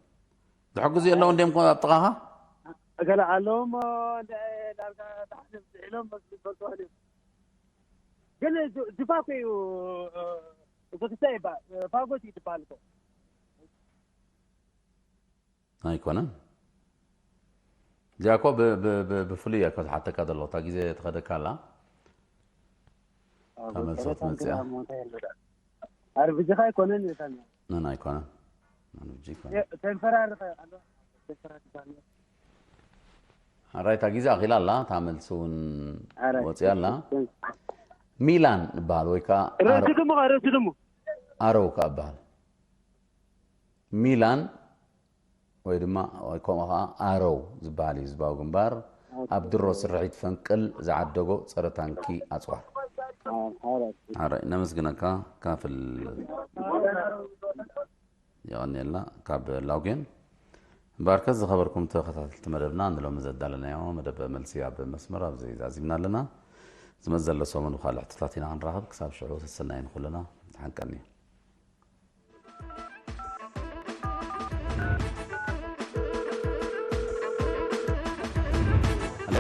ዝሕግዙ የለውን ድዮም ኮ ኣብ ጥቓኻ? ገለ ኣለዎም ዳርጋ ታሕቲ ዝዕሎም መስሉ ፈልጥዋ ግን ጅፋ እኮ እዩ። እዚ ክስታይ ይበሃል ፋጎት እዩ ትበሃል እኮ። ኣይኮነን። እዚኣ እኮ ብ- ብ- ብ- ብፍሉይ እያ እኮ ዝሓተካ ዘለኹ እታ ግዜ ትኸደካ ኣላ። እታ መልሶት መፅያ። ኣርብጅኻ ኣይኮነን ይታኛ ነን ኣይኮነን። ኣርብጂ ኣይኮነን። ተንፈራርኸ ኣሎ ተንፈራርኸ ሓራይ እታ ግዜ ኣኺላ ኣላ እታ መልሲ እውን ኣረ ወፅያ ኣላ። ሚላን እበሃል ወይ ከዓ ርእሲ ድሙ ርእሲ ድሙ ኣረው ከዓ እበሃል። ሚላን ወይ ድማ ወይ ከምኡ ከዓ ኣረው ዝበሃል እዩ ህዝባዊ ግንባር ኣብ ድሮ ስርሒት ፈንቅል ዝዓደጎ ፀረ ታንኪ ኣፅዋር። ሓራይ ነመስግነካ ካፍል። የቐንየልና ካብ ላውጌን። እምበኣርከስ ዝኸበርኩም ተኸታተልቲ መደብና ንሎሚ ዘዳለናዮ መደብ መልሲ ኣብ መስመር ኣብዚ ዛዚምና ኣለና። ዝመጽእ ዘሎ ሰሙን ብኻልእ ሕቶታት ኢና ክንራኸብ። ክሳብ ሽዑ ሰሰናይ ንኹልና። ተሓንቀኒ። ሄሎ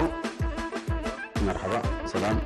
መርሓባ ሰላም።